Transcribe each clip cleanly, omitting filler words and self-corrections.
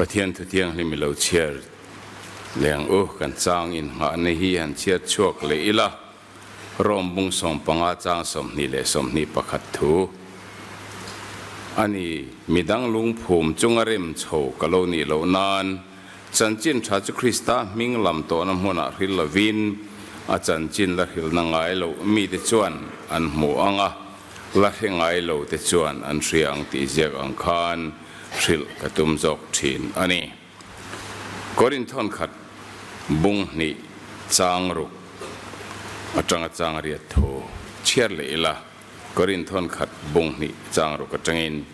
Pathian thu thianghlim i lo chhiar leh ang u, kan chang inngahna hi han chhiat chhuak leh ila, Rom bung 15 chang 21 thu a ni. Midang lungphum chunga rem chho ka lo nih loh nan chanchin tha chu Krista hming lam tawhna hmunah hril lovin a chanchin la hrilhna ngai loh mite chuan an hmu ang a, la hre ngai lo te chuan an hria ang tih ziak ang khan hrilh ka tum zawk thin a ni. Korinthon khat bung hnih chang ruk atanga chang riat thu chhiar leh ila, Korinthon khat bung hnih chang ruk atangin,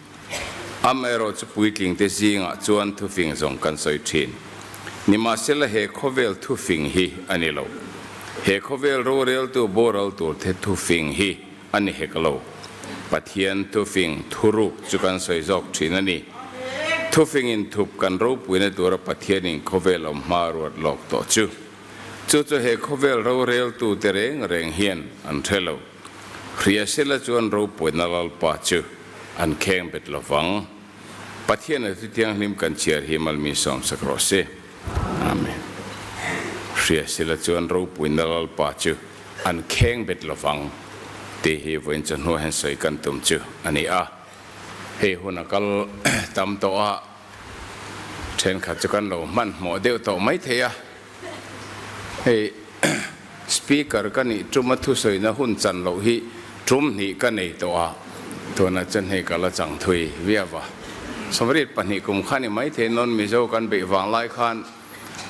Amaherawh chu puitlingte zingah chuan thufing zawng kan sawi thin. Nimahsela he khawvel thufing hi a ni lo. He khawvel roreltu boral turte thufing hi a ni hek lo. Pathian thufing thuruk chu kan sawi zawk thin a ni. Thufing in thup kan ropuina tura Pathianin khawvel awm hma ruat lawk tawh chu. Chu chu he khawvel roreltu te reng reng hian an hre lo. Hriasela chuan ropuina Lalpa chu an kheng bet lovang. Pathian a thu thianghlim kan chhiar hi malmi sawmsak rawh se. Amen. Hriasela chuan ropuina Lalpa chu an kheng bet lovang tih hi vawiin chawhnu hian sawi kan tum chu a ni a. Hei hun a kal tam tawh a, thenkhat chu kan lo hmanhmawh deuh tawh mai thei a. Hei Speaker ka nih tum a thusawina hun chan loh hi tum hnih ka nei tawh a, tunah chuan hei ka la chang thui viau a. 22 kum kha ni maithei nawn Mizo kan beih vang lai khan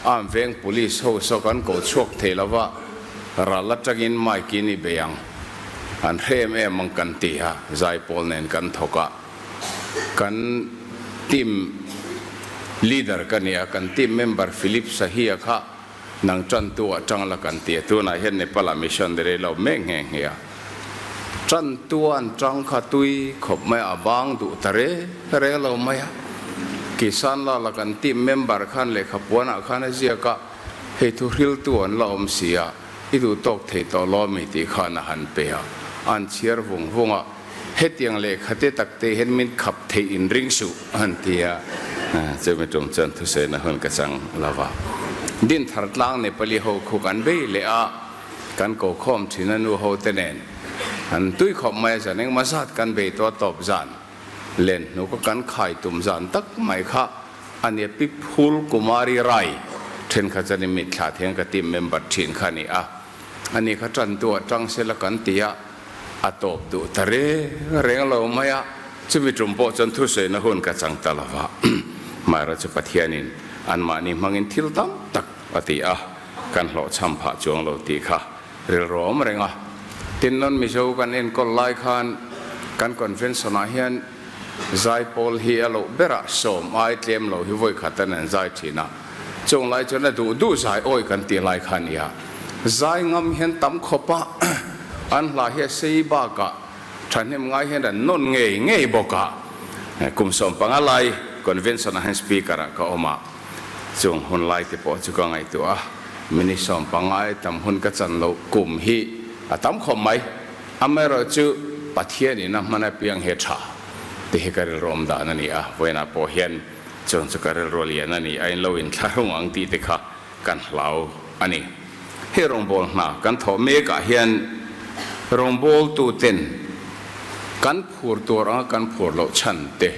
Arm veng Police ho saw kan ko chhuak thei lo va, ral atangin mic in i bei ang, an hre em em ang kan ti a, zaipawl nen kan thawk a, kan team leader ka ni a, kan team member Philip Sahia kha nang tantu ah tang la kan ti a, tunah hian Nepal ah missionary lo mek nghe nghe a, tantu an tang kha tui khawp mai a bang duh ta re re lo mai a, Kisan Lal a kan team member khan lehkha puan ah khan a ziak a, hei thu hriltu an la awm si a, i duh tawk thei tawh lo ami tih khan a han pe a, an chhiar vung vung a. Hetiang lehkha te tak te hian min khap theih in ring suh an ti a, chumi tum chuan thusawiin a hun ka chang lo va. Dinthar tlang Nepali ho khu kan bei leh a, kan ko khawm thin a nu ho te nen an tui khawp mai a, zan engmah zat kan bei tawh a tawp zan len hnu ka kan khai tum zan tak mai kha a nia Pi Phul Kumari Rai thenkhat chuan i mitthla theng ka team member thin kha a ni a, ani kha tantu ah tang sela kan ti a, a tawp duh ta reng reng lo mai a, chumi tum pawh chuan thusawiina hun ka chang ta lo va, Myra chu Pathianin anmahni hmangin thil tam tak a ti a, kan hlawhchham phah chuang lo tih kha rilru a awm reng a. Tin, non Mizo kan enkawl lai khan kan convention ah hian zaipawl hi a loh berah sawm ai tlem lo hi vawikhat an an zai thin a, chung lai chuan a duh duh zai awi kan tih lai kha a ni a, zai ngam hian tam khawp a, an hla hi a sei bakah thahnem ngai hian an nawn ngei ngei bawk a, kum 15 lai convention ah hian speaker ah ka awm a, chung hun lai te pawh chu ka ngaihtuah a, minute 15 ai tam hun ka chan loh kum hi a tam khawp mai, amaherawh chu Pathian in a hman apiang hi a tha tih hi ka rilru awm dan a ni a, vawiinah pawh hian Chuang chu ka rilru lian a ni, a in lo inthlahrung ang tih te kha kan hlau a ni. Hei rawngbâwl hna kan thawh mêkah hian rawngbâwltuten kan phur tur anga kan phur loh chhan te,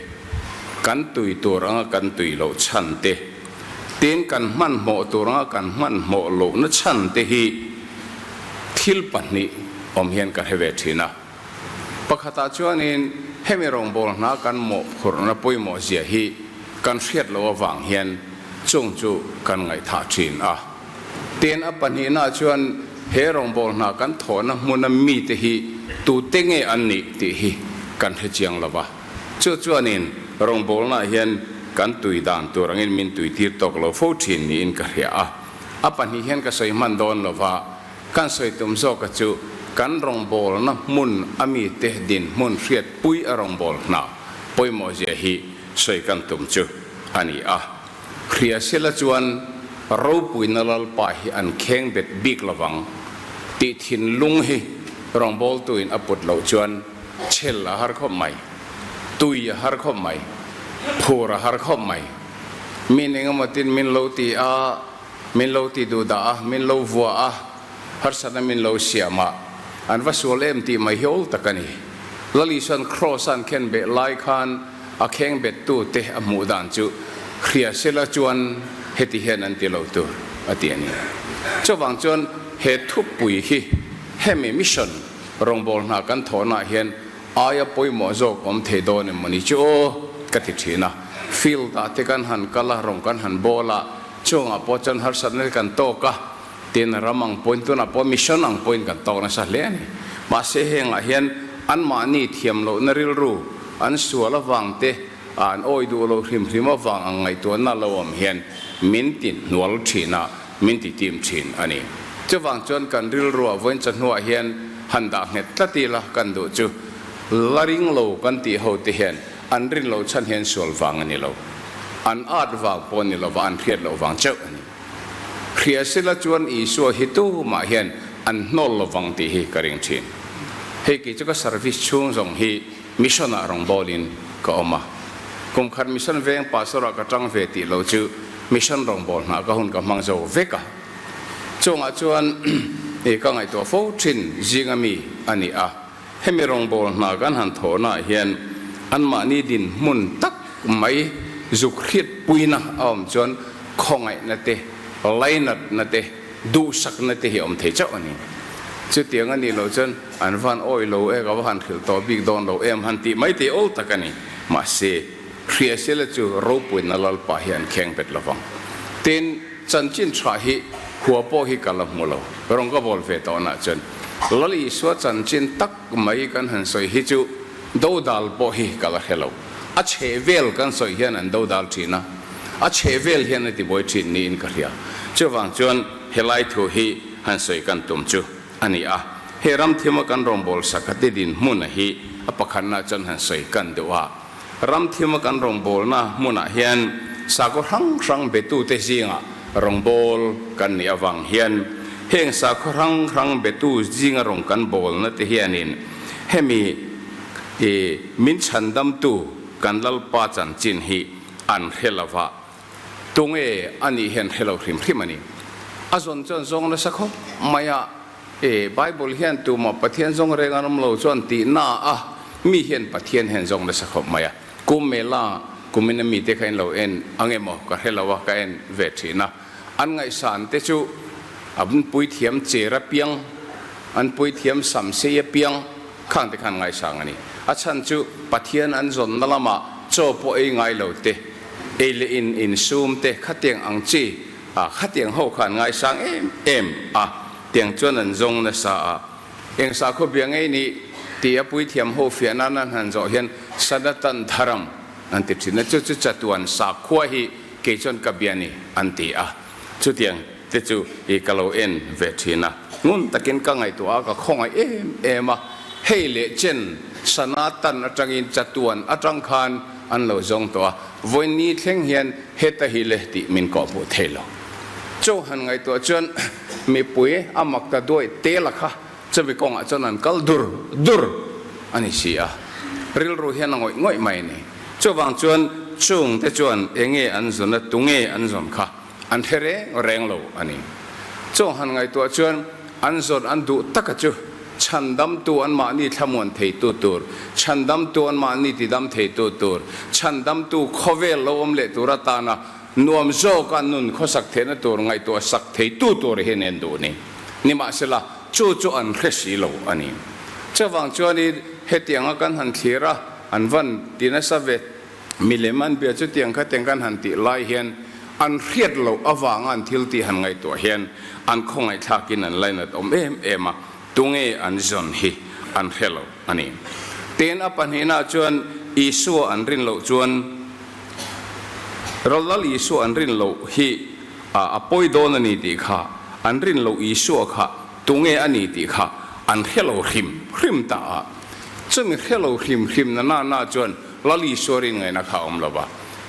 kan tui tur anga kan tui loh chhan te, tin kan hmanhmawh tur anga kan hmanhmawh lohna chhan te hi thil pahnih awm hian ka hre ve thin a. Pakhatah chuanin hemi rawngbâwl hna kan mawhphurhna pawimawh zia hi kan hriat loh avang hian chung chu kan ngaihthah thin a. Tin, a pahnihnaah chuan he rawngbâwl hna kan thawhna hmuna mite hi tute nge an nih tih hi kan hre chiang lo va. Chu chuanin rawngbâwlnaah hian kan tui dan tur angin min tuitir tawk lo fo thin niin ka hria a. A pahnih hian ka sawi hman dawn lo va. Kan sawi tum zawka chu kan rawngbawlna hmun a mite dinhmun hriatpui a rawngbâwl hna pawimawhzia hi sawi kan tum chu a ni a. Hriasela chuan ropuina Lalpa hi an kheng bet bik lovang tih thinlung hi rawngbawltuin a put loh chuan chhel a har khawp mai, tui a har khawp mai, phur a har khawp mai. Min engemaw tin min lo ti a, min lo ti duh dah a, min lo vua a, harsatna min lo siam a, an va sual em tih mai hi awl tak a ni. Lal Isua'n Kraws-a an khen beh lai khan a kheng bettute a hmuh dan chu hria sela chuan heti hian an ti lo tur a ti a ni. Chuvang chuan he thupui hi hemi mission rawngbâwl hna kan thawhnaah hian aia pawimawh zawk awm thei dawn em mawni chu aw ka ti thin a. Field ah te kan han kal a, rawng kan han bawl a, chungah pawh chuan harsatna te kan tawk a, tin ram ang pawhin tunah pawh mission ang pawhin kan tawk nasa hle a ni. Mahse hengah hian anmahni thiam lohna rilru an sual avang te, an awi duh lo hrim hrim avang ang ngaihtuahna lo awm hian min ti hnual thin a, min ti tim thin a ni. Chuvang chuan kan rilruah vawiin chawhnuah hian han dah nghet tlat ila kan duh chu la ring lo kan tih ho te hian an rin loh chhan hian sual vang a ni lo. An at vang pawh a ni lova an hriat loh vang chauh a ni. Hria sila chuan Isua hi tumah hian an hnawl lovang tih hi ka ring thin. Hei kei chu ka service chhung zawng hi Mission ah rawngbawlin ka awm a, kum khat mission veng pastor ah ka tang ve tih lo chu mission rawngbâwl hna ka hun ka hmang zo vek a. Chungah chuan i ka ngaihtuah fo thin zinga mi a ni a, hemi rawngbâwl hna kan han thawhnaah hian anmahni dinhmun tak mai zuk hriatpuina a awm chuan khawngaihna te, lainatna te, duhsakna te hi a awm thei chauh a ni. Chutiang a nih loh chuan an van awih lo e, ka va han hrilh tawh bik dawn lo em han tih mai teh awl tak a ni. Mahse, Hriasela chu ropuina Lalpa hi an kheng bet lovang. Tin, chanchin tha hi hua pawh hi ka la hmu lo. Rawng ka bawl ve tawh nah chuan Lal Isua chanchin tak mai kan han sawi hi chu dodal pawh hi ka la hre lo. A chhe vel kan sawi hian an dodal thin a, a chhe vel hian a tibuai thin niin ka hria. Chuvang chuan helai thu hi han sawi kan tum chu a ni a. He ramthima kan rawngbâwl sakhate dinhmuna hi a pakhatna chuan han sawi kan duh a. Ramthima kan rawngbâwlna hmunah hian sakhaw hrang hrang betute zingah rawngbâwl kan nih avang hian heng sakhaw hrang hrang betu zinga rawng kan bâwlna te hianin hemi i min chhandamtu kan Lalpa chanchin hi an hre lo va, tunge a nih hian hre lo hrim hrim a ni. A zawn chuan zawng nasa khawp mai a, e Bible hian tumah Pathian zawng reng an awm lo chuan tih na a, mi hian Pathian hian zawng nasa khawp mai a. Kum mela kumin a mite kha in lo en ang emaw ka hre lo a, ka en ve thin a. An ngaihsan te chu an puithiam cher apiang, an puithiam samsei apiang khang te khan ngaisang a ni. A chhan chu Pathian an zawnna lamah chaw pawh ei ngai lo te, ei leh in insum te khatiang ang chi a khatiang ho kha an ngaisang em em a, tiang chuan an zawng nasa a. Eng sakhaw bia ngei nih tih a puithiam ho fiah nan an han zawh hian Sanatan Dharam an ti thin a, chu chu chatuan sakhua hi Kei chuan ka bia ni an ti a, chutiang te chu i ka lo en ve thin a, ngun takin ka ngaihtuah a, ka khawngaih em em a, hei leh chen sana tan atangin chatuan atang khan an lo zawng tawh a, vawiin thleng hian heta hi le tih min kawhhmuh thei lo. Chu han ngaihtuah chuan mipui a mak ta duai tel a kha chumi kawngah chuan an kal dur dur a ni si a, rilru hian a ngawih ngawih mai a ni. Chuvang chuan chungte chuan enge an zawn a, tunge an zawn kha an hre reng reng lo a ni. Chung han ngaihtuah chuan an zawn an duh taka chu chhandamtu anmahni thlamuan theitu tur, chhandamtu anmahni tidam theitu tur, chhandamtu khawvel lo awm leh tur atana nuam zawka nun khawsak theihna tur ngaihtuah sak theitu tur hian en duh ni. Nimahsela, chu chu an hre si lo a ni. Chuvang chuanin hetianga kan han thlir a, an van ti nasa ve. Milem an bia chutiang khatiang kan han tih lai hian an hriat loh avanga an thil tih han ngaihtuah hian an khawngaihthlakin an lainat awm em em a, tunge an zawn hi an hre lo a ni. Tin, a pahnihnaah chuan Isua an rin loh chuan Rawlal Isua an rin loh hi a pawi dawn a ni tih kha an rin loh Isua kha tunge a ni tih kha an hre lo hrim hrim ta a. Chumi hre lo hrim hrim na na na chuan Lal Isua rin ngaihna kha a awm lo va.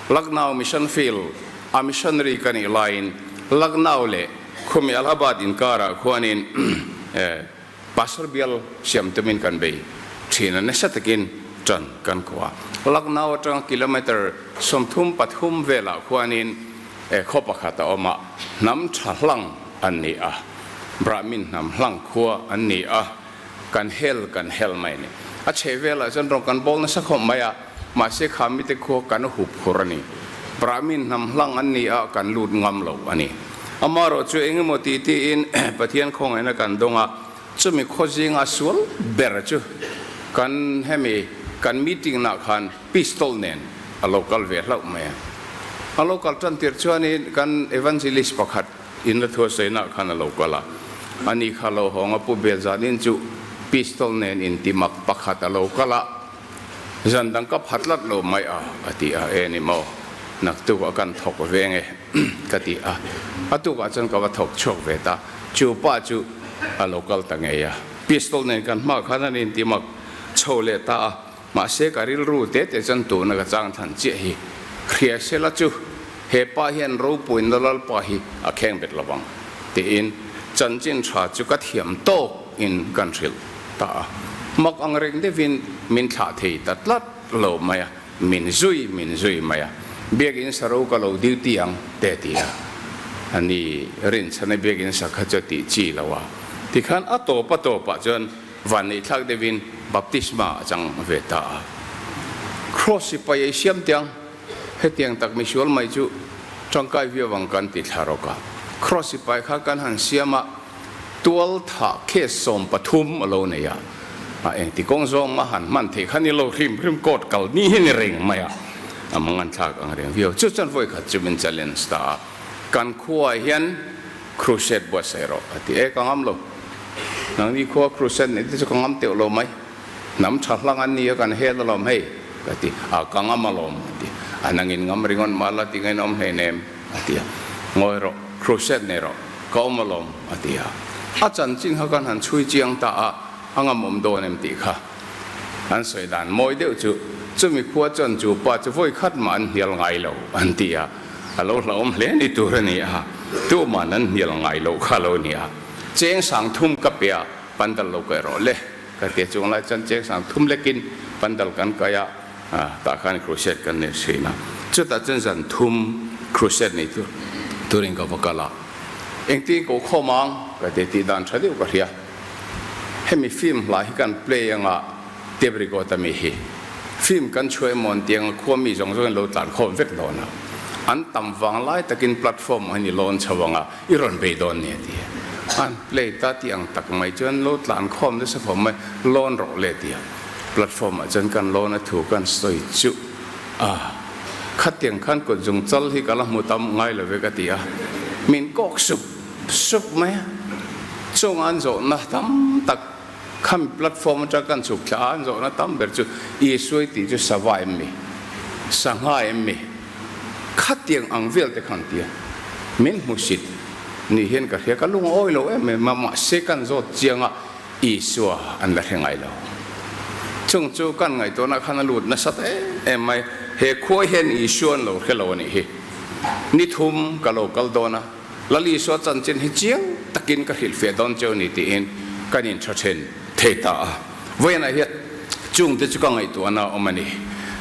Lucknow Mission Field a missionary ka nih laiin Lucknow leh khumi Allahabad inkarah khuanin Pastor bial siam tumin kan bei thin a, nasa takin. Ṭan kan khuah a. Lucknow aṭanga kilometre 33 velah khuanin khaw pakhat a awm a, hnam ṭha hlang an ni a, Brahmin hnam hlang khua an ni a, kan hel kan hel mai a ni. A chheh velah chuan rawng kan bawl nasa khawp mai a, mahse kha mite khua kan hup phur a ni. Brahmin hnam hlang an ni a, kan lut ngam lo a ni. Amaherawh chu engemaw ti tiin Pathian khawngaihna kan dawng a, Chumi khaw zinga sual ber chu kan hemi kan meeting nah khan pistol nen a lo kal ve hlauh mai a. A lo kal tan tir chuanin kan evangelist pakhat in la thu a sawi nah khan a lo kal a. Ani kha lo hawng a pu bel zanin chu pistol nen inti mak pakhat a lo kal a. Zan dang ka phat lat lo mai a, a ti a, E ni maw, naktuk ah kan thawk ve nge ka ti a. A tukah chuan ka va thawk chhuak ve ta. Chu pa chu a lo kal ta ngei a. Pistol nen kan hma khan an inti mak chho leh ta a, mahse ka rilru te te chuan tuna ka chang than chiah hi hria sela chu he pa hian ropuina Lalpa hi a kheng bet lovang tiin chanchin tha chu ka thiam tawk in kan hrilh ta a. Mak ang reng deuhin min thlah thei ta tlat lo mai a. Min zui, min zui mai a, Biakinn sa ro ka lo duty ang te ti a, a ni rinchhana Biakinn sa kha chu a tih chi lo a, tikhan a tawp a tawpah chuan vanneihthlak deuhin baptisma a chang ve ta a. Kraws sipai ei siam tiang, hetiang tak misual mai chu tangkai viau ang kan ti thla rawk a, Kraws sipai kha kan han siam a, Tual thah case 13 a lo nei a, a engti kawng zawng a han hman theih kha ni lo hrim hrim court kal ni hi ni reng mai a, a mangan thlak ang reng viau. Chu chuan vawi khat chu min challenge ta a, kan khuaah hian crusade buatsaih rawh a ti. E ka ngam lo, nangni khua crusade neih te chu ka ngam teuh lo mai, hnam tha hlang an ni a kan hel alawm hei ka ti a, ka ngam alawm a ti. A nangin ngam ringawn mah la ti ngainawm hleinem a ti a, ngawi rawh crusade nei rawh. Ka awm alawm, a ti a. A chanchin kha kan han chhui chiang ta a, a ngam awm dawn em tih kha. An sawi dan mawi deuh chu, chumi khua chuan chu pa chu vawi khat mah an hnial ngai lo, an ti a. A lo hlauhawm hle ni tur a ni a, tuman an hnial ngai loh kha lo ni a. Cheng sang thum ka pe a, pandal lo kaih rawh le, ka ti a. Chung lai chuan cheng sang thum lekin pandal kan kaih a, tah khan crusade kan nei thin a. Chutah chuan zan thum crusade nei tur turin ka va kal a. Engtin ko khawm ang ka ti tih dan tha deuh ka hria. Hemi film hla hi kan play anga tape record ami hi. Film kan chhuah emaw an ti anga khua mi zawng zawngin lo tlan khawm vek dawn a. An tam vang lai takin platform ah hian i lawn chho anga i rawn bei dawn ni a ti a. An play ta tih ang tak mai chuan lo tlan khawm nasa khawm mai lawn rawh le ti a. Platform ah chuan kan lawn a thu kan sawi chu a. Khatiang khan kut zung chal hi ka la hmu tam ngai lo ve ka ti a, min kawk sup sup mai a. Chung an zawhna tam tak khami platform atang kan chhuk thla a, an zawhna tam ber chu Isua i tih chu sava em mi? Sangha em mi? Khatiang ang vel te khan tia min hmusit ni hian ka hria, ka lungawi lo em em a, mahse kan zawt chiang a, Isua an la hre ngai lo. Chung chu kan ngaihtuahna khan a lut nasa ta em em mai. He khua hian Isua an lo hre lo a nih hi. Ni thum ka lo kal dawn a, Lal Isua chanchin hi chiang takin ka hrilhfiah dawn cheu ni tiin kan intha then thei ta a. Vawiinah hian chungte chu ka ngaihtuahna a awm a ni.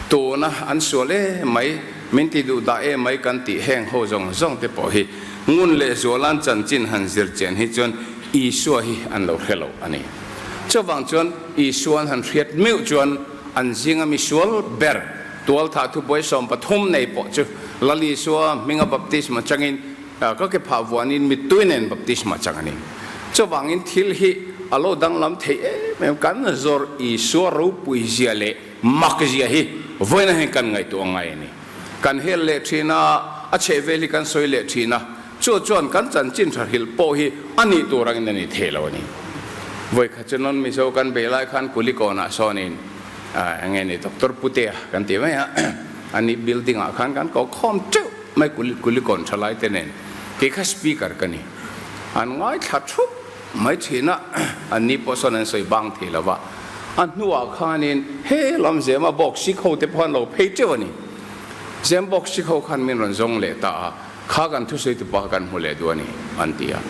Tuna an sual em mai, min ti duh dah em mai kan tih heng ho zawng zawng te pawh hi ngun leh zuala'n chanchin han zir chian hi chuan Isua hi an lo hre lo a ni. Chuvang chuan Isua an han hriat meuh chuan an zinga misual ber tualthah thubuai 13 nei pawh chu Lal Isua hminga baptisma changin ka ke phah vuanin mittui nen baptisma chang a ni. Chuvangin thil hi a lo danglam thei em em kan zawrh Isua ropui zia leh mak zia hi vawiin hian kan ngaihtuah ngai a ni. Kan hel leh thin a, a chhehvel hi kan sawi leh thin a. Chu chuan kan chanchin tha hrilh pawh hi a nih tur angin a ni thei lo a ni. Vawikhat chu non Mizo kan bei lai khan Kulikawnah sawnin eng nge ni Doctor Putea kan ti mai a, ani building ah khan kan ko khawm teuh mai Kulikawn tha lai te nen kei kha speaker ka ni. An ngaithla thup mai thin a, anni pawh sawn an sawi bang thei lo va. A hnuah khanin he lam Zema box sikh ho te pawh an lo phei teuh a ni. Zem box sikh ho khan min rawn zawng leh ta a. Kha kan thusawi tu pa kan hmu leh duh a ni, an ti a.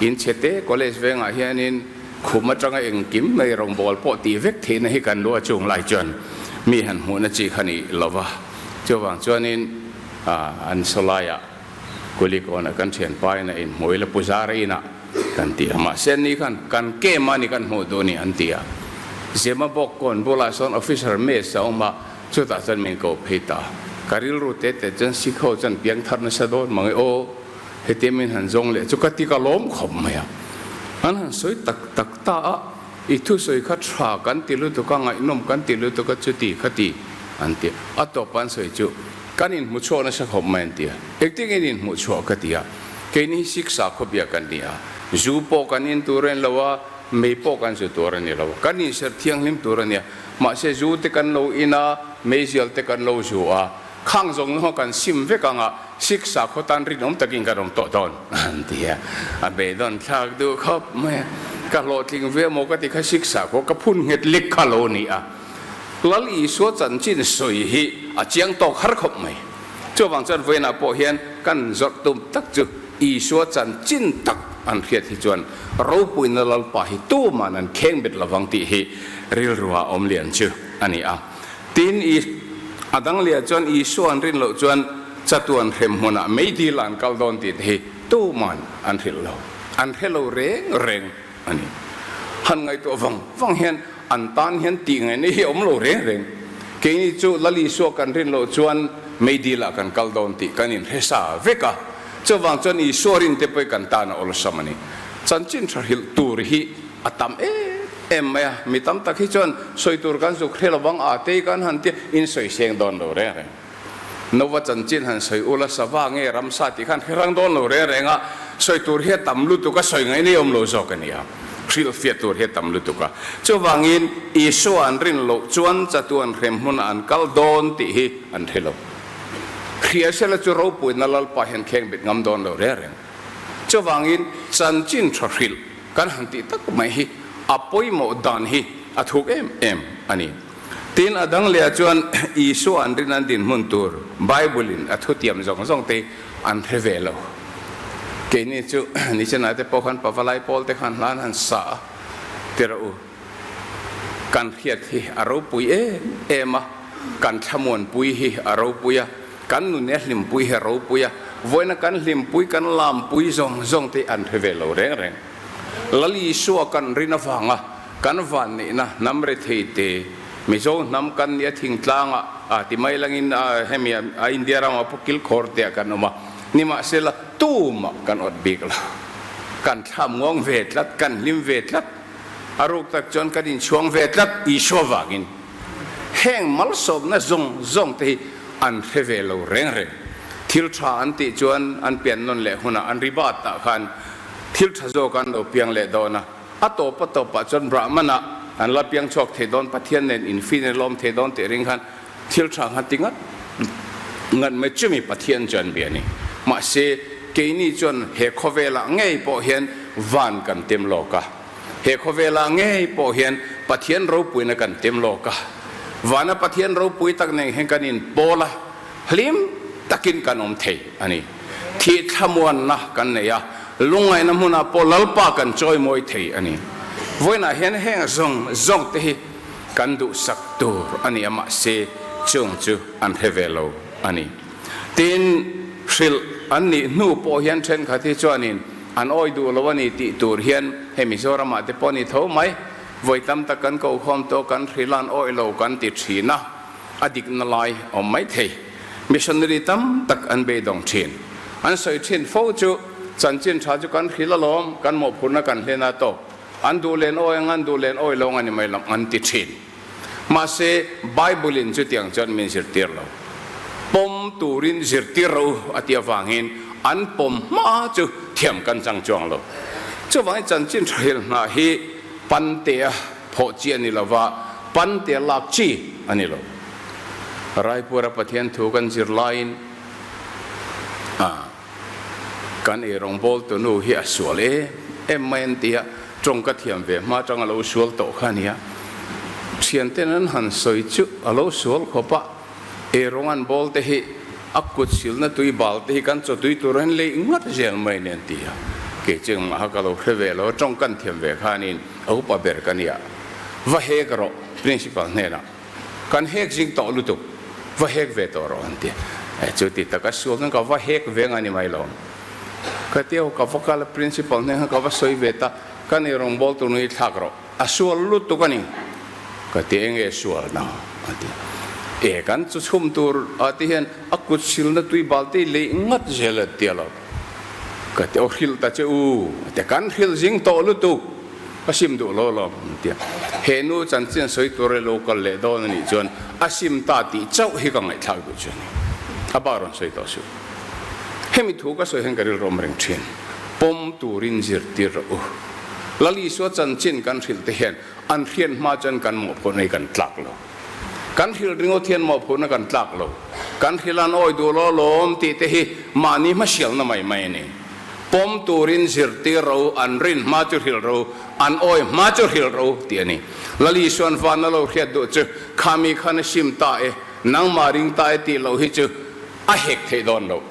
In chhete college vengah hianin khum atanga engkim mai rawngbawl pawh tih vek theihna hi kan lu a chung lai chuan Mi han hmuhna chi kha ni lo va, chuvang chuanin an sawlaiah Kulikawnah kan thianpa in a inhmu ila Puzara inah kan ti a, mahse ni khan kan camp a ni kan hmuh duh ni an ti a. Zemabawk kawn bulah sawn officer mess a awm a, chutah chuan min ko phei ta. Ka rilru te te chuan Sikh ho chuan piang thar nasa dawn mang e aw, hetia min han zawng leh chu ka ti ka lawm khawp mai a. An han sawi tak tak ta a. I thusawi kha tha kan ti lutuk a, ngaihnawm kan ti lutuk a, chuti kha ti an ti a. A tawp an sawi chu kan inhmu chhuak nasa khawp mai an ti a. Engtin nge in inhmuh chhuah ka ti a, keini hi siksa khawpia kan ni a, zu pawh kan in tur a ni lo a, mei pawh kan zu tur a ni lo a, kan inserh thianghlim tur a ni a, mahse zu te kan lo in a, meizial te kan lo zu a, Khang zawng zawng kan sim vek ang a, siksa khaw tan rinawm takin kan awm tawh dawn an ti a, a beidawn thlak duh khawp mai a, ka hlawhtling ve maw ka ti kha siksa khaw ka phun nghet lek kha lo ni a, Lal Isua chanchin sawi hi a chiang tawk har khawp mai. Chuvang chuan vawiinah pawh hian kan zawrh tum tak chu Isua chanchin tak an hriat hi chuan ropuina Lalpa hi tuman an kheng bet lovang tih hi rilrua awm lian chu a ni a. Tin, i a dang leh chuan Isua an rin loh chuan chatuan hrem hmunah meidil an kal dawn tih te hi tuman an hrilh lo, an hre lo reng reng a ni. Han ngaihtuah vang vang hian an tan hian tih ngaihna hi a awm lo reng reng. Keini chu Lal Isua kan rin loh chuan meidilah kan kal dawn tih kan inhre sa vek a, chuvang chuan Isua rin te pawh hi kan tan a awlsam a ni. Chanchin tha hrilh tur hi a tam em em mai a, mi tam tak hi chuan sawi tur kan zuk hre lo vang a tei kan han tia in sawi seng dawn lo reng reng. Nova chanchin han sawi ula sava nge ramsa tih khan hre rang dawn lo reng reng a, sawi tur hi a tam lutuk a, sawi ngaih nei awm lo zawk a ni a, hrilhfiah tur hi a tam lutuk a. Chuvangin Isua an rin loh chuan chatuan hrem hmunah an kal dawn tih hi an hre lo. Hria sela chu ropuina Lalpa hian kheng bet ngam dawn lo reng reng. Chuvangin chanchin tha hrilh kan han tih tak mai hi a pawimawh dan hi a thuk em em a ni. Tin, a dang lehah chuan Isua an rin an dinhmun tur Bible-in a thutiam zawng zawng te an hre ve lo. Keini chu Nichenah te pawh khan Pavalai pawl te khan hla an han sa a, ti rawh u. Kan hriat hi a ropui em em a, kan thlamuanpui hi a ropui a, kan nun e hlimpui hi a ropui a, vawiina kan hlimpui, kan lampui zawng zawng te an hre ve lo reng reng. Lal Isua kan rin avanga kan vanneihna hnam rethei te, Mizo hnam kan nia thingtlanga a ti mai langin hemi a India ramah pawh kilkhawr te ah kan awm a, nimahsela tumah kan awt bik lo. Kan thlam nguang ve tlat, kan hlim ve tlat. A ruk tak chuan kan inchhuang ve tlat Isua vangin heng malsawmna zawng zawng te hi an hre ve lo reng reng. Thil tha an tih chuan an pian nawn leh hunah an ribat ah khan thil tha zawk an lo piang leh dawn a, a tawp a tawpah chuan Brahman ah an la piang chhuak thei dawn, Pathian nen infin in lawm thei dawn tih ring khan thil tha khan ti ngat ngat mai chumi Pathian chuan bia a ni. Mahse, keini chuan he khawvelah ngei pawh hian van kan tem lawk a. He khawvelah ngei pawh hian Pathian ropuina kan tem lawk a. Vana Pathian ropui tak nen hian kan inpawl a, hlim takin kan awm thei a ni. Thih thlamuanna kan nei a, lungngaihna hmunah pawh Lalpa kan chawimawi thei a ni. Vawiinah hian heng zawng zawng te hi Kan duhsak tur a ni a mahse chung chu an hre ve lo a ni. Tin, hrilh an nih hnu pawh hian thenkhat hi chuanin an awi duh lo a ni tih tur hian hei Mizoramah te pawh a ni tho mai, vawi tam tak kan kohkhawm tawh kan hrilh a an awi lo kan ti thin a, a dikna lai a awm mai thei. Missionary tam tak an beidawng thin. An sawi thin fo chu chanchin tha chu kan hrilh alawm, kan mawhphurhna kan hlen a tawk. An duh len awi ang, an duh len awi lo ang a ni mai lo, an ti thin. Mahse, Bible-in chutiang chuan min zirtir lo. Pawm turin zirtir rawh u a tih avangin an pawm hma chu thiam kan chang chuang lo. Chuvangin chanchin thahil hna hi pantea phawh chi a ni lo va, pantea lak chi a ni lo. Raipura Pathian thu kan zir laiin a. Kan ei rawngbawl tu nu hi a sual em em mai an ti a, tawng ka thiam ve hma atang a lo sual tawh kha a nia. Thianten an han sawi chu a lo sual khawp a, ei rawng an bawl te hi a kut silna tui bal te hi kan chaw tui tur an leih ngat zel mai nen ti a. Kei chu engmah kha ka lo hre ve lo a, tawng kan thiam ve khanin a upa ber ka nia. Va hek rawh Principal hnenah. Kan hek zing tawh lutuk, va hek ve tawh rawh an ti. E chuti taka sual chuan ka va hek ve nga ni mai lo. Ka ti aw ka va kal a principal hneng khan ka va sawi ve ta, ka nei rawngbâwl tur nu hi thlak rawh, a sual lutuk a ni. Ka ti enge sual na a ti. E kan chu chhum tur a ti hian a kut silna tui balti lei ngat zel a ti a lo. Ka ti aw hrilh ta che u a ti a, kan hrilh zing tawh lutuk a sim duh lo lawm an ti a. He nu chanchin sawi tur e lo kal leh dawn a nih chuan a sim ta tih chauh hi ka ngaihthlak duh chu a ni. A ba rawn sawi tawh suh. Hemi thu ka sawi hian ka rilru awm reng thin. Pawm turin zirtir rawh u. Lal Isua chanchin kan hrilh te hian an hriat hma chuan kan mawhphurhna hi kan tlak lo. Kan hrilh ringawt hian mawhphurhna kan tlak lo. Kan hrilh an awi duh lo lawm tih te hi mahni hmasialna mai mai a ni. Pawm turin zirtir ro, an rin hma chu hrilh ro, an awi hma chu hrilh ro tih a ni. Lal Isuan van a lo hriat duh chu khami khan a sim ta e, nangmah ring ta e tih loh hi chu a hek theih dawn lo.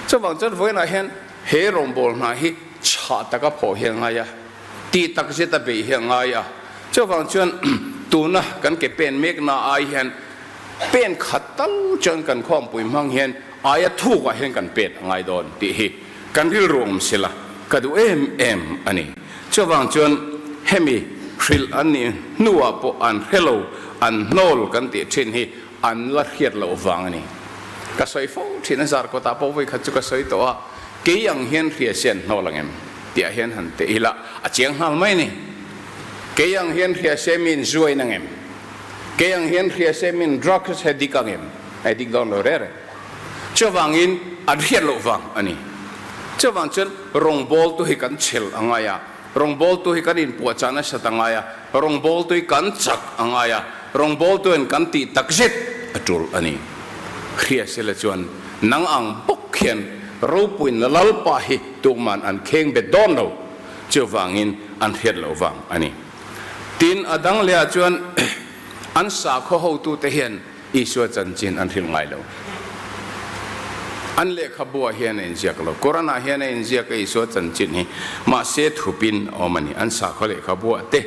Chuvang chuan vawiinah hian he rawngbâwl hna hi chhah taka phawh hi a ngai a. Tih tak zet a beih hi a ngai a, chuvang chuan tuna kan ke pen mekna ai hian pen khat tal chuan kan khawmpui hmang hian aia thukah hian kan pen a ngai dawn tih hi kan rilru awm sela ka duh em em a ni. Chuvang chuan hemi hrilh an nih hnuah pawh an hre lo, an hnawl kan tih thin hi an la hriat loh vang a ni. Ka sawi fo thin a, zarkawtah pawh vawikhat chu ka sawi tawh a, kei ang hian hria se an hnawl ang em? Tih ah hian han teh ila a chiang nghal mai ni. Kei ang hian hria se min zuain ang em? Kei ang hian hria se min drugs he dik ang em? A dik dawn lo rere. Chuvangin an hriat loh vang a ni. Chuvang chuan rawngbawltu hi kan chhel a ngai a, rawngbawltu hi kan inpuahchah nasat a ngai a, rawngbawltu hi kan chak a ngai a, rawngbawltu hian kan tih takzet a tul a ni. Hria sela chuan nang ang bawk hian Ropuina Lalpa hi tukman an kheng bet dawn lo, chuvangin an hriat loh vang a ni. Tin, a dang lehah chuan an sakhaw hotute hian Isua chanchin an hrilh ngai lo. An lehkhabuah hian a inziak lo. Quran-ah hian a inziak a Isua chanchin hi, mahse thupin a awm a ni. An sakhaw lehkhabuah te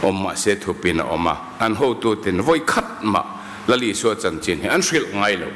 awm mahse thupin a awm a. An hotuten vawi khat mah Lal Isua chanchin hi an hrilh ngai lo.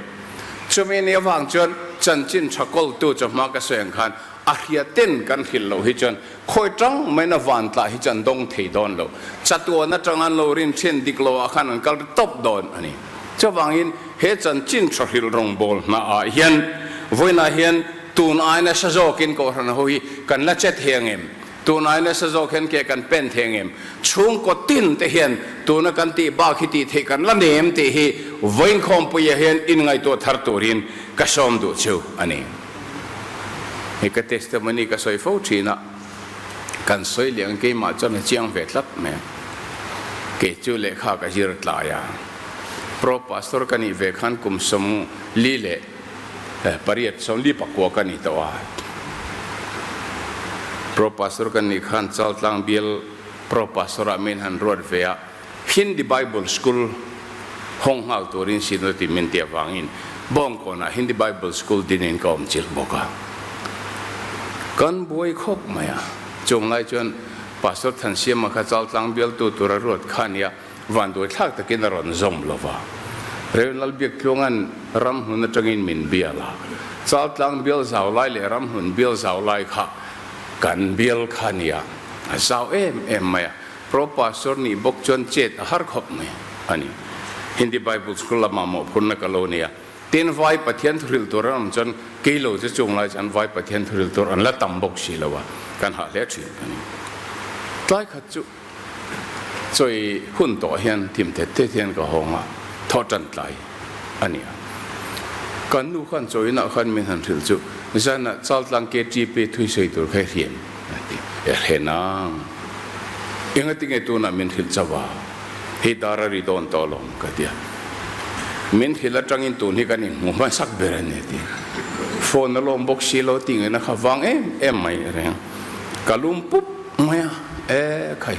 Chumi ni avang chuan chanchin tha kawltu chawhma ka sawi ang khan a hriaten kan hrilh loh hi chuan khawi tang maina van tlah hi chu an dawng thei dawn lo. Chatuan atang an lo rin thin dik lo ah khan an kal ri tawp dawn a ni. Chuvangin he chanchin tha hrilh rawngbâwl hna ah hian vawiinah hian tun ai nasa zawkin Kohhran ho hi kan la che thei ang em? Tun ai nasa zawk hian ke kan pen thei ang em? Chhungkaw tin te hian tuna kan tih bak hi tih theih kan la nem tih hi vawiinkhawmpuia hian inngaihtuah thar turin ka sawm duh chu a ni. Hei ka testimony ka sawi fo thin a, kan sawi leh ang keimah chuan a chiang ve tlat mai a. Kei chu lehkha ka zir tlai a, Pro Pastor ka nih ve khan kum 44 leh pariat 44 ka ni tawh a. Pro Pastor kan nih khan Chaltlang bial Pro Pastor ah min han ruat ve a, Hindi Bible School hawng nghal turin Synod in min ti avangin Bawngkawnah Hindi Bible School dinin ka awm chilh bawk a. Kan buai khawp mai a, chung lai chuan Pastor Thansiama kha Chaltlang bialtu tura ruat kha a nia, Vanduai thlak takin a rawn zawm lo va. Rev Lalbiaktluanga'n ramhlun atangin min bial a, Chaltlang bial zau lai leh ramhlun bial zau lai kha kan bial kha nia, a zau em em mai a, Pro Pastor nih bawk chuan chet a har khawp mai a ni. Hindi Bible School lamah mawhphurhna ka lo nei a, tin Vai Pathian thuhrilh tur an awm chuan kei lo chu chung lai chuan Vai Pathian thuhrilh tur an la tam bawk si lo a, kan hah hle thin a ni. Tlai khat chu. Chawi hun tawh hian thim thet thet hian ka hawng a, thaw tan tlai a ni a. Kan nu khan chawinah khan min han hrilh chu, Zanah Chaltlang KTP thui sawi tur kha i hriam a ti. E hre nang, engati nge tunah min hrilh chauh a, hei dar a ri dawn tawh alawm ka ti a. Min hrilh atangin tun hi kan inhmu hmasak ber a ni a ti. Phone a lawm bawk si lo tih ngaihna kha vang em em mai reng. Ka lum pup mai a, e khai,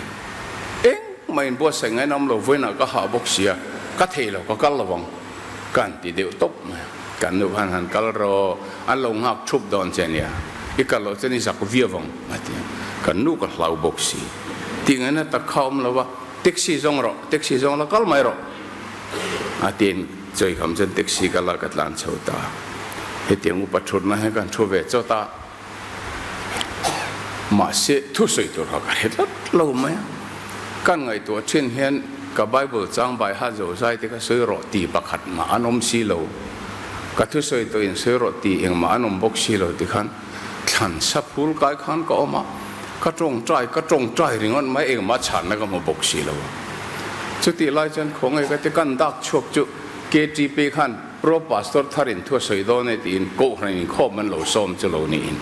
engmah in buatsaih ngain awm lo, vawiinah ka hah bawk sia, ka thei lo, ka kal lo vang, ka han ti deuh tawp mai a. Kan nu khan han kal rawh, an lo nghak thup dawn che nia, i kal loh chuan i zak viau vang, a ti a. Kan nu ka hlau bawk si, tih ngaihna tak kha awm lo va, taxi zawng rawh, taxi zawng la kal mai rawh. A tiin chawikham chuan taxi ka la ka tlan chho ta. Hetiang upa thutna hian kan thu ve chawt a. Mahse thusawi tur kha ka hre tlat lo mai a. Kan ngaihtuah thin hian ka Bible chang bai ha zo zai te kha sawi rawh ti pakhat mah an awm si lo. Ka thusawi tawh in sawi rawh ti engmah an awm bawk si lo ti khan thlan sa phul kai khan ka awm a. Ka tawngtai ka tawngtai ringawt mai engmah chhanna ka hmu bawk si lo a. Chutih lai chuan khawngaih ka ti kan dak chhuak chu KTP khan Pro Pastor thar in thu a sawi dawn e tiin Kohhran inkhawm an lo sawm chu lo niin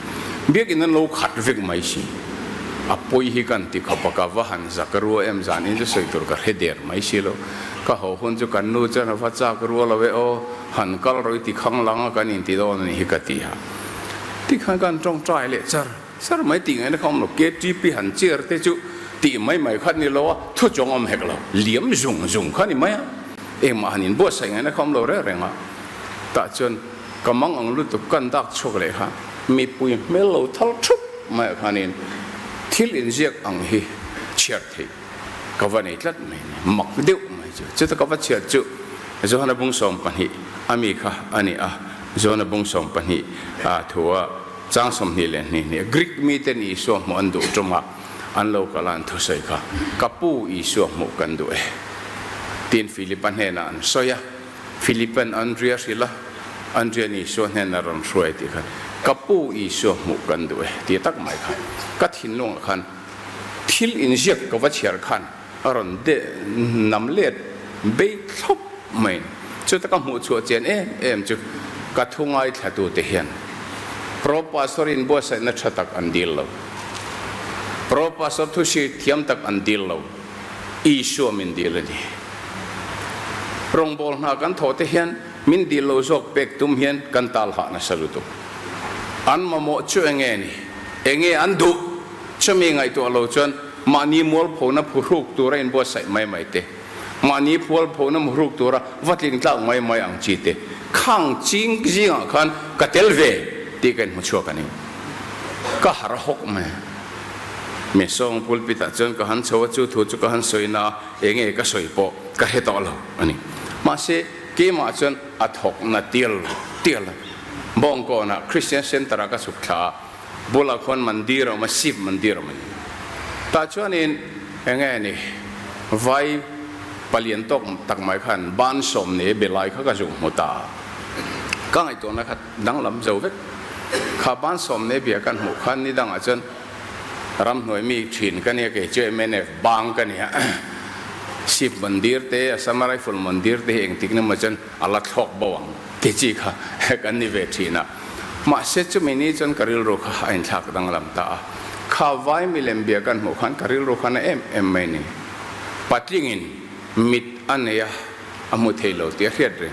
biakin an lo khat vek mai si. A pawi hi kan ti khawp a, ka va han zak rua em zan in chu sawi tur ka hre der mai si lo. Ka haw hun chu kan nu chuan a va chak rua lo e aw, han kal rawih ti khang lang a kan inti dawn a nih hi ka ti a. Tikhan kan tawngtai leh char. Sir mai tih ngaihna kha awm lo, KTP han chair te chu tih mai mai kha ni lo a, thu chuang awm hek lo, liam zung zung kha ni mai a, engmah han inbuatsaih ngaihna kha awm lo reng reng a, tah chuan ka mang ang lutuk kan dak chhuak leh kha mipui hmel lo thal thup mai ah khanin thil inziak ang hi chhiar theih ka va nei tlat mai ni, mak deuh mai chu, chuta ka va chhiar chu Johana bung 12 a mi kha a ni a, Johana bung 12 thu a. Chang 22 nia Greek miten Isua hmuh an duh ṭum a, an lo kal a an thusawi kha, Ka pu Isua hmuh kan duh e. Tiin Philipa hnenah an sawi a, Philipa'n Andria hrilh a, Andria'n Isua hnenah rawn hruai tih khan, Ka pu Isua hmuh kan duh e ti tak mai kha ka thinlungah khan thil inziak ka va chhiar khan a rawn de nam let bei thlawp mai. Chuta ka hmuh chhuah chian em em chu ka thu ngaithlatute hian Pro Pastor in buatsaihna tha tak an dil lo. Pro Pastor thusi thiam tak an dil lo. Isua min dil a ni. Rawngbâwl hna kan thawh te hian min dil lo zawk pek tum hian kan tal hah nasa lutuk. An mamawh chu enge ni? Enge an duh? Chumi ngaihtuah lo chuan mahni mualphona phuhruk tura inbuatsaih mai mai te, mahni phualphona muhruk tura va tling tlak mai mai ang chi te, khang ching zingah khan ka tel ve tih ka inhmu chhuak a ni. Ka har hawk mai. Mi sawng pulpit ah chuan ka han chho a, chu thu chu ka han sawi na a, enge ka sawi pawh ka hre tawh lo a ni. Mahse, keimah chuan a thawk na tial tial a. Bawngkawnah Christian Centre ah ka chhuk thla a. Bulah khuan mandir a awm a, Shiv mandir a awm a ni. Tah chuanin enge ni, vai palian tawk tak mai khan ban sawm nei be lai kha ka zuk hmu ta a. Ka ngaihtuahna kha danglam zo vek. Kha ban sawm nei bia kan hmuh khan ni dangah chuan ramhnuai mi thin ka nia, kei chu mnf bang ka nia. Shiv mandir te, Assam Rifle mandir te hi engtik na maw chuan a la thlawk bo ang ti chi kha kan ni ve thin a. Mahse chumi ni chuan ka rilru kha a inthlak danglam ta a, kha vai milem bia kan hmuh khan ka rilru khan a em em mai ni. Patlingin mit a nei a, a hmu thei lo tih a hriat reng,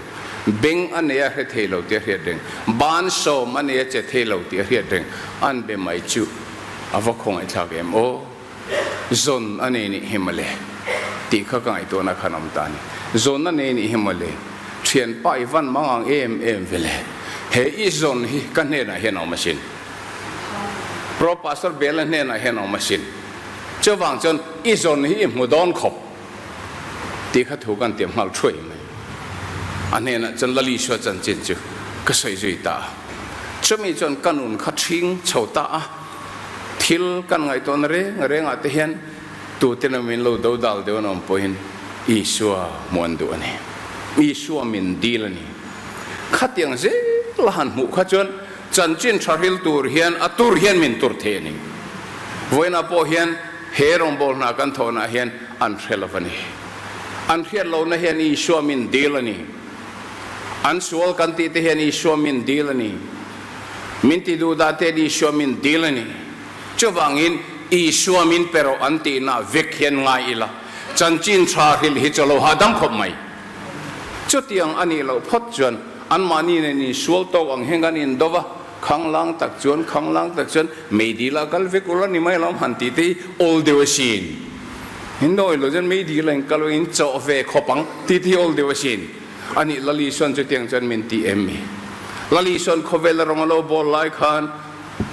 beng a nei a hre thei lo tih a hriat reng, ban sawm a nei a che thei lo tih a hriat reng, an be mai chu a va khawngaihthlak em aw. Zawn a nei nih hi mawle tih kha ka ngaihtuahna khan awm ta a ni. Zawn a nei nih hi mawle, thianpa i van mang ang em em vele, he i zawn hi ka hnenah hian a awm asin. Pro Pastor Bela hnenah hian a awm asin. Chuvang chuan i zawn hi i hmu dawn khawp tih kha thu kan tiam nghal thuai mai. A hnenah chuan Lalisua chanchin chu ka sawi zui ta a. Chumi chuan ka nun kha ṭhing chho ta a. Thil kan ngaihtuahna reng rengah te hian tuten a min lo do dal deuh an awm pawhin Isua hmuh an duh a ni. Isua min dil a ni. Khatiang zel a han hmuh kha chuan chanchin tha hril tur hian a tur hian min tur thei a ni. Vawiinah pawh hian he rawngbâwl hna kan thawhnah hian an hre lo a ni. An hriat lohna hian Isua min dil a ni. An sual kan tih te hian Isua min dil a ni. Min ti duh dah te Isua min dil a ni. Chuvangin Isua min pe rawh an tihna vek hian ngai ila, chanchin tha hrilh hi chu lo hahdam khawp mai. Chutiang a nih loh phawt chuan anmahni nen insual tawk ang hian kan indo va, khanglang tak chuan khanglang tak chuan meidil ah kal vek ula ni mai alawm han tih te hi awl deuh asin. Indawi lo chuan meidil ah in kal in chawh ve khawp ang tih te hi awl deuh asin. A nih Lali Isuan chutiang chuan min ti em mi? Lali Isuan khawvel a rawng a lo bawl lai khan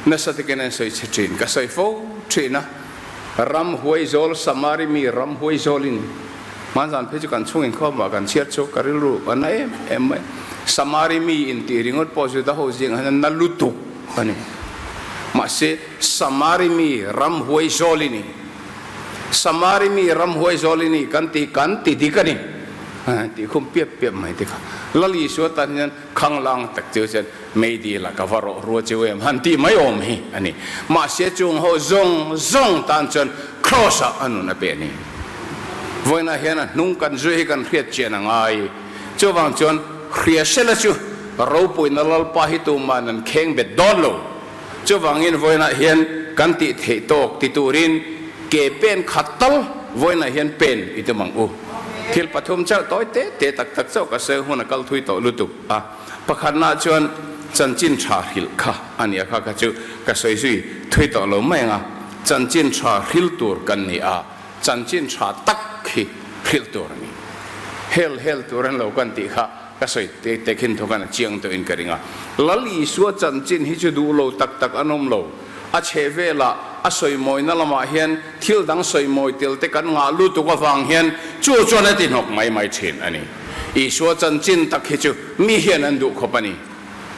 nasa takin an sawi che thin. Ka sawi fo thin a, ramhuai zawl Samari mi ramhuai zawlin. Hmanzan phei chu kan chhung inkhawmah kan chhiar chhuak ka rilru a na em em mai. Samari mi intih ringawt pawh Juda ho zingah hian a na lutuk a ni. Mahse, Samari mi ramhuai zawl i ni. Samari mi ramhuai zawl i ni kan ti kan ti dik a ni. Tih khum piap piap mai te kha. Lal Isua tan hian khanglang tak chu chuan meidil ah ka va rawh rua cheu em han tih mai awm hi a ni. Mahse chung ho zawng zawng tan chuan Kraws ah a nun a pe a ni. Vawiinah hian a hnung kan zui hi kan hriat chian a ngai. Chuvang chuan hriasela chu ropuina Lalpa hi tuman an kheng bet dawn lo. Chuvangin vawiinah hian kan tih theih tawk ti turin ke pen khat tal vawiinah hian pen i tum ang u. Thil pathum chauh tawi te te tak tak chauh ka sawi hun a kal thui tawh lutuk a. Pakhatnaah chuan chanchin tha hrilh kha a nia kha kha chu ka sawi zui thui tawh lo mai ang a. Chanchin tha hril tur kan ni a, chanchin tha tak hi hrilh tur a ni. Hel hel tur an lo kan tih kha Ka sawi te te khin thawk an a chiang tawhin ka ring a. Lal Isua chanchin hi chu duh lo tak tak an awm lo. A chhe velah a sawimawina lamah hian thil dang sawimawi tel te kan ngah lutuk avang hian chu chuan a ti hnawk mai mai thin a ni. Isua chanchin tak hi chu mi hian an duh khawp a ni.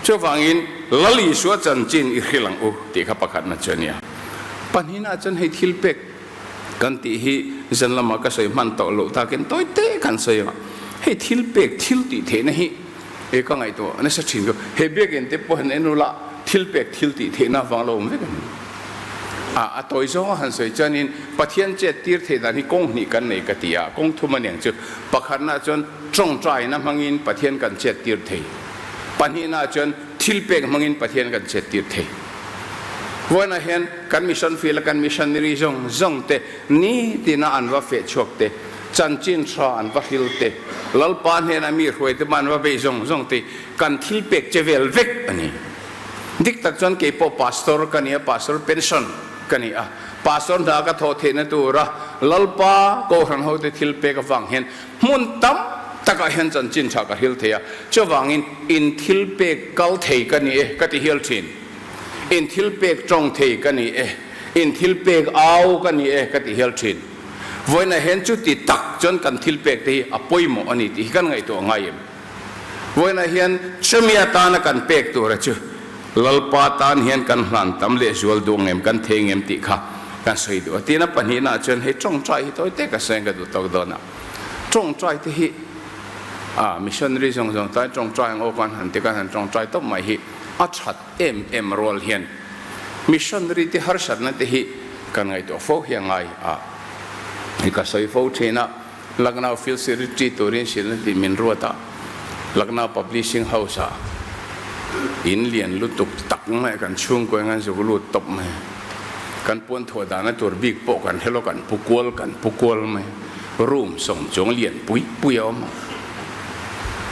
Chuvangin Lal Isua chanchin i hrilh ang u tih kha pakhatna chu a nia. Pahnihna chuan hei thil pek Kan tih hi zan lamah ka sawi hman tawh loh takin tawi te kan sawi ang a, hei thil pek thil tih theihna hi e ka ngaihtuah nasa thin chu he biakinn te pawh han en ula thil pek thil tih theihna avang lo awm vek a ni. A a tawi zawnga han sawi chuanin Pathian chet tir theih dan hi kawng hnih kan nei ka ti a, kawng thum a niang chu pakhatnaah chuan tawngtaina hmangin Pathian kan chet tir thei, pahnihnaah chuan thil pek hmangin Pathian kan chet tir thei. Vawiinah hian kan mission field a kan missionary zawng zawng te nitina an va feh chhuak te, chanchin tha an va hril te, Lalpa hnena mi hruai te pawh an va beih zawng zawng te kan thil pek che vel vek a ni. Dik tak chuan kei pawh pastor ka ni a, pastor pension ka ni a, pastor hna ka thawh theihna tura Lalpa Kohhran hote thil pek avang hian hmun tam takah hian chanchin tha ka hril thei a, chuvangin in thil pek kal thei ka ni e ka ti hial thin. In thil pek tawng thei ka ni e, in thil pek au ka ni e ka ti hial thin. Vawiinah hian chuti tak chuan kan thil pek te hi a pawimawh a ni tih hi kan ngaihtuah ngai em? Vawiinah hian chumi atana kan pek tura chu Lalpa tan hian kan hlan tam leh zual duh ang em, kan thei ang em tih kha kan sawi duh a. Tina pahnihnaah chuan hei tawngtai hi tawi te ka sawi ang ka duh tawk dawn a. Tawngtai te hi a missionary zawng zawng tan tawngtai ang aw kan han ti kan han tawngtai tawp mai hi a that em em rual hian missionary te harsatna te hi kan ngaihtuah fo hi a ngai a. Hi ka sawi fo thin a, Lucknow Field Secretary turin hrilhna tih min ruat a, Lucknow Publishing House ah in lian lutuk tak mai kan chhungkaw in kan zuk lut tawp mai. Kan puan thuah dahna tur bik pawh kan hre lo, kan pu kual kan pu kual mai. Room sawm chuang lian pui pui a awm a,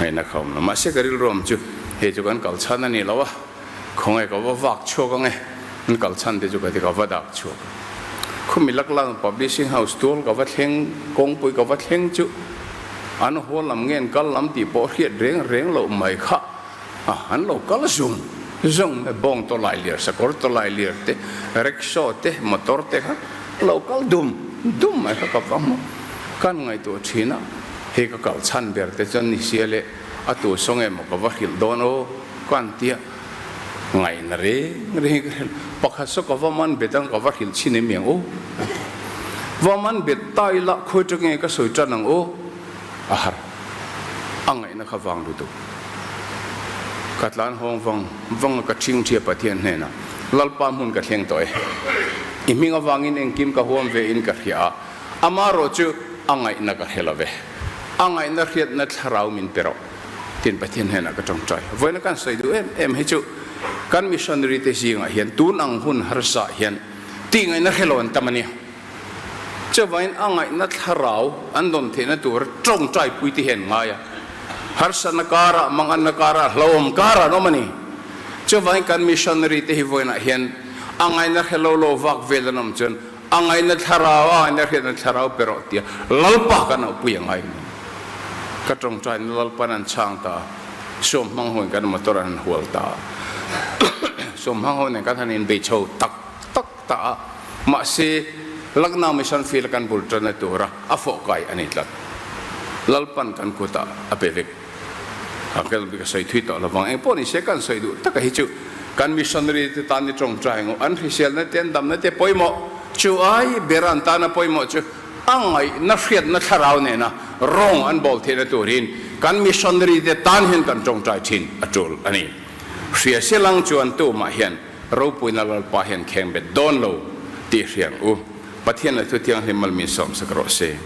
ngaihna kha awm lo. Mahse ka rilru awm chu hei chu kan kal chhan a ni lo a, khawnge ka va vak chhuak ang e, an kal chhan te chu ka ti ka va dak chhuak. Khumi Laklang Publishing House tual ka va thleng, kawngpui ka va thleng chu an haw lam nge an kal lam tih pawh hriat reng reng loh mai kha a, an lo kal zung zung mai, bawng tawlai lir, sakawr tawlai lir te, rickshaw te, motor te kha lo kal dum dum mai kha ka va hmu. Kan ngaihtuah thin a, hei ka kal chhan ber te chuan ni sia leh a tu saw nge maw ka va hrilh dawn aw ka an tia ngaihna reng reng ka hrilh. Pakhat saw ka va man bet ang ka va hrilh chhin em ang aw a ti. Va man bet ta ila khawi tawk nge ka sawi tan ang aw a har a ngaihna kha vang lutuk. Ka tlan hawng vang vang a ka thing thia Pathian hnenah Lalpa hmun ka thleng tawh e. I hming avangin engkim ka huam ve in ka hria a, amarawh chu a ngaihna ka hre lo ve. A ngaihna hriatna thlarau min pe rawh tiin Pathian hnenah ka tawngtai. Vawiina kan sawi duh em em hi chu kan missionary te zingah hian tun ang hun harsa hian tih ngaihna hre lo an tam a nia. Chuvangin a ngaihna thlarau an dawn theihna tur tawngtai pui te hi an ngai a. Harsatna karah, manganna karah, hlauhawm karah an awm a ni. Chuvangin kan missionary te hi vawiinah hian a ngaihna hre lo lo vak vel an awm chuan a ngaihna thlarau, a ngaihna hriatna thlarau pe rawh tia Lalpa kan auhpui a ngai mai. Ka tawngtaina Lalpa'n an chhang ta a, suam hmang ho in kan motor an han hual ta a, suam hmang ho nen kan han inbei chho tak tak ta a, mahse Lucknow Mission Field kan bul tanna tura a fawh kai a ni tlat. Lalpan kan kutah a pe vek. A kel bik a sawi thui tawh lovang. Eng pawh ni se kan sawi duh taka hi chu kan missionary te tan ni tawngtai ang u. An hriselna te an damna te pawimawh chu ai ber an tana pawimawh chu a ngaihna hriatna thlarau nena rawng an bawl theihna turin kan missionary te tan hian kan tawngtai thin a tul a ni. Hria silang chuan tumah hian ropuina Lalpa hian kheng bet dawn lo tih hria ang u. Pathian leh Thuthianghlim mal min sawmsak rawh se.